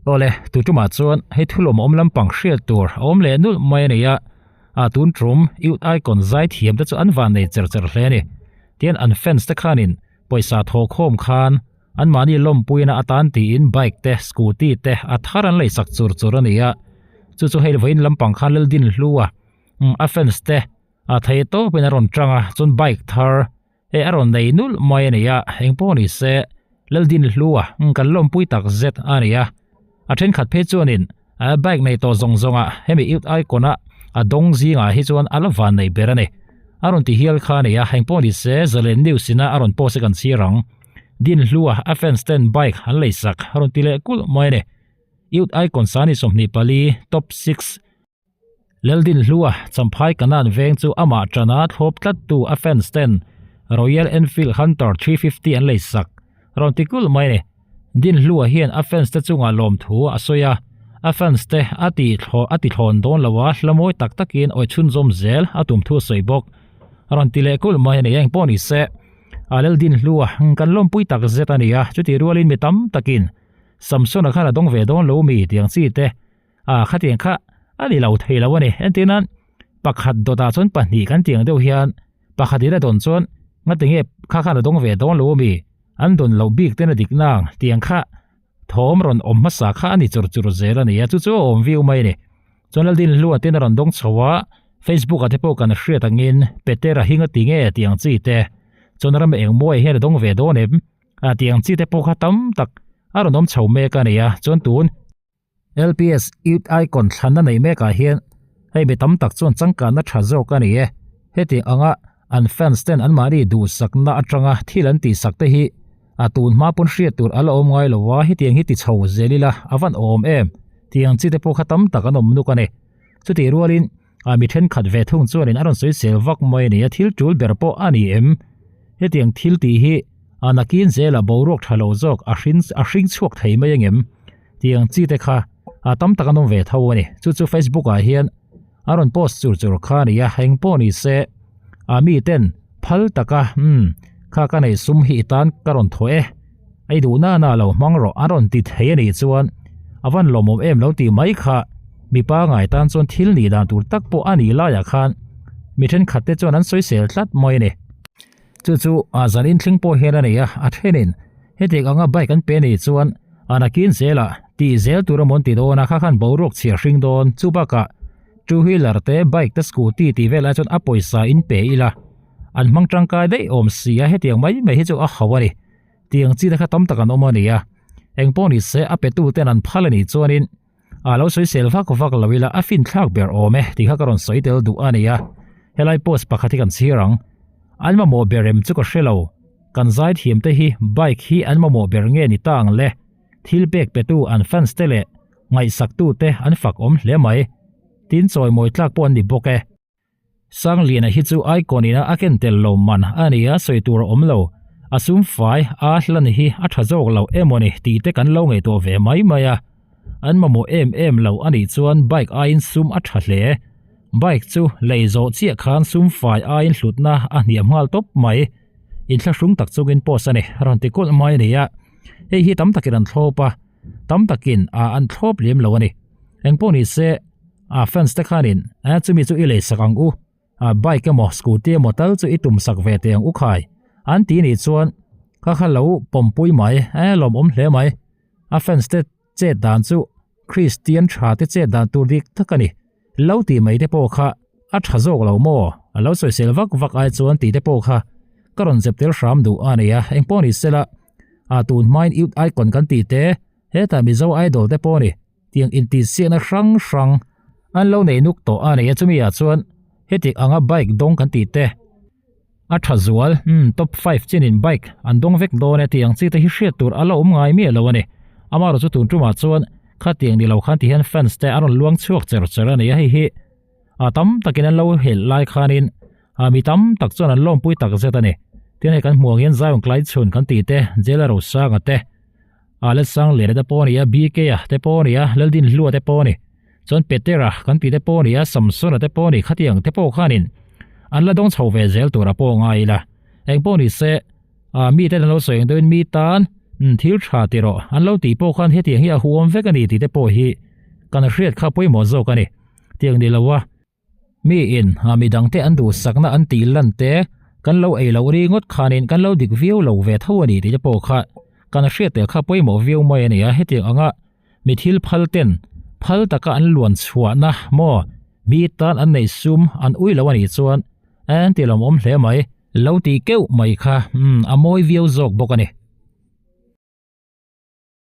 Awle, tu tumah chuan hei thulawm awm lampang hriat tur a awm leh nulh mai a ni a, a tun tum Youth Icon zai thiam te chu an van nei cher cher hle a ni. Tian an fans te khanin pawisa thawhkhawm khan anmahni lawmpuina atan tiin bike te, scooty te a thar an leisak chur chur a ni a, chu chu hei vawiin lampang khan Laldin Hlua a fans te a thei tawpin a rawn tang a, chuan bike thar He a rawn nei nulh mai a ni a, eng pawh ni se Laldin Hlua kan lawmpui tak zet a ni a. A thenkhat phei chuanin bike nei tawh zawng zawngah hemi Youth Icon a a dawng zingah hi chuan a la van nei ber a ni. A rawn ti hial kha a ni a, eng pawh ni se Zalen News ina a rawn post hi kan chhiar ang. Din Hlua a fans ten bike an leisak a rawn ti leh kulh mai a ni. Youth Icon Sani 24 Top 6. Leldin Hlua, Champhai Kanan veng chu amah tana thlawp tlattu a fans ten Royal Enfield Hunter 350 an leisak rawn ti kulh mai a ni. Din Hlua hian a fans te chungah lawmthu a sawi a, a fans te a ti a ti thlawn dawn lo a, hla mawi tak takin awi chhunzawm zel a tum thu a sawi bawk. Rawn ti leh kulh mai a ni. Engpawh ni se, a Leldin Hlua kan lawmpui tak zet a ni a, chutih rualin mi tam takin Samsona khan a dawng ve dawn lo mi tiang chi te A khatiang kha a ni lo thei lo a ni. Entirnan pakhat dawtah chuan pahnih kan tih ang deuh hian pakhat in a dawn chuan ngatinge kha khan a dawng ve dawn lo a mi an dawn loh bik ten a dik nang tiang kha thawm rawn awm hmasa kha a ni chur chur zel a ni a chu chu a awm viau mai a ni. Chuan Laldin Hlua ten a rawn dawng chho a Facebook ah te pawh kan hriat angin Petera hi ngatinge tih ang chi te chuan ram engmawi hian a dawng ve dawn em a tih ang chi te pawh kha tam tak a rawn awm chho mek a ni a chuan tun LPS Youth Icon thlanna nei mekah hian hei mi tam tak chuan changkanna tha zawk a ni e. Hetiang anga an fans ten anmahni duhsakna atanga thil an tihsak te hi a tun hma pawn hriat tur a la awm ngai lo a, hetiang hi ti chho zel ila a van awm em tih ang chi te pawh kha tam tak an awm nuk a ni. Chutih rualin a mi thenkhat ve thung chuanin a rawn sawi sel vak mai a ni a, thil tul ber pawh a ni em? Hetiang thil tih hi a nakin zela boruak tha lo zawk a hring a hring chhuak thei mai angem? Tiang chi te kha a tam tak an awm ve tho a ni. Chu chu Facebook ah hian a rawn post chur chur kha a ni a, eng pawh ni se a mi ten phal taka umm kha ka nei sum hi i tan ka rawn thaw e, ei duh na na lo hmang rawh an rawn ti thei a nih chuan a van lawmawm em lo tih mai kha mipa ngai tan chuan thil nih dan tur tak pawh a nih laiah khan mi thenkhat te chuan an sawisel tlat mai a ni. Chu chu a zan inthleng pawh hian a nei a, a thenin hetiang anga bike an pe a nih chuan a nakin zelah tih zel tur emaw an ti dawn a, kha khan boruak chhiar hring dawn. Chu bakah two wheeler te bike te scooty tih vel ai chuan a pawisa in pe ila an hmang tangkai daih awm si a, hetiang mai mai hi chu a ho a ni. Tiang chi te kha tam tak an awm a ni a, eng pawh ni se a petu ten an phal a nih chuanin A lo sawisel vak vak lo ila a finthlak ber awm e tih kha ka rawn sawi tel duh a ni a, helai post pakhat hi kan chhir ang. An mamawh ber em chu ka hre lo, kan zaithiam te hi bike hi an mamawh ber nge ni ta ang le, thil pek petu an fans te leh ngaihsak tu te an fak awm hle mai, tin chawimawi tlak pawh an ni bawk e. Sangliana hi chu icon ina a ken tel lo man a ni a, sawi tur a awm lo. A sum fai a hlan hi a tha zawk lo emaw ni tih te kan lo ngaihtuah ve mai mai a. An mamawh em em lo a nih chuan bike aiin sum a tha hle. Bike chu lei zawh chiah khan sum fai aiin hlutna a hniam nghal tawp mai. Inthlahrung tak chungin post a ni, rawn ti kulh mai a ni a. Hei hi tam takin an thlawp a, tam takin a an thlawp lem lo a ni. Engpawh ni se. A fans te khanin a chumi chu i lei sak ang u, a bike emaw scooty emaw tal chu i tum sak ve teh ang u khai an ti nih chuan kha kha lo pawmpui mai e lawmawm hle mai. A fans te chet dan chu Christian tha te chet dan tur dik tak a ni. Lo tih mai te pawh kha a tha zawk lo maw? A lo sawisel vak vak ai chuan tih te pawh kha ka rawn zep tel hram duh a nia. Engpawh ni sela a tun hmain youth icon kan tih te hetah Mizo idol te pawh a ni. Tiang intihsiakna hrang hrang an lo nei nuk tawh a ni a, chumi ah chuan heti anga bike dawng kan tih te a tha zual umm top five chinin bike an dawng vek dawn e tih ang chi te hi hriat tur a la awm ngai miah lo a ni. Amaherawh chu tun tumah chuan khatiang ni lo khan ti hian fans te an rawn luang chhuak cher cher a ni a, hei hi a tam takin an lo helh lai khanin a mi tam tak chuan an lawmpui tak zet a ni. Tin hei kan hmuh ang hian Zion Klaichhun kan tih te Jela Rosanga te A Lalsangliana te pawh a ni a, BK-a te pawh a ni a, Laldinhlua te pawh a ni. Chuan Petera kan tih te pawh a ni a, Samsona te pawh a ni, khatiang te pawh khanin an la dawng chho ve zel tur a pawh ngai ila. Eng pawh ni se, a mite an lo sawi ang deuhin mi tan Umm thil tha ti rawh, an lo tih pawh khan hetiang hi a huam vek a ni tih te pawh hi kan hriat kha pawimawh zawk a ni. Tiang ni lo a, mi in a midangte an duhsakna an tih lan te kan lo ei loh ringawt khanin kan lo dik viau lo ve tho a ni tih te pawh kha kan hriat tel kha pawimawh viau mai a ni a, hetiang anga mi thil phal ten phal taka an luan chhuahna maw mi tan an neih sum an ui lo a nih chuan an ti lawmawm hle mai. Lo tih keuh mai kha umm a mawi viau zawk bawk a ni.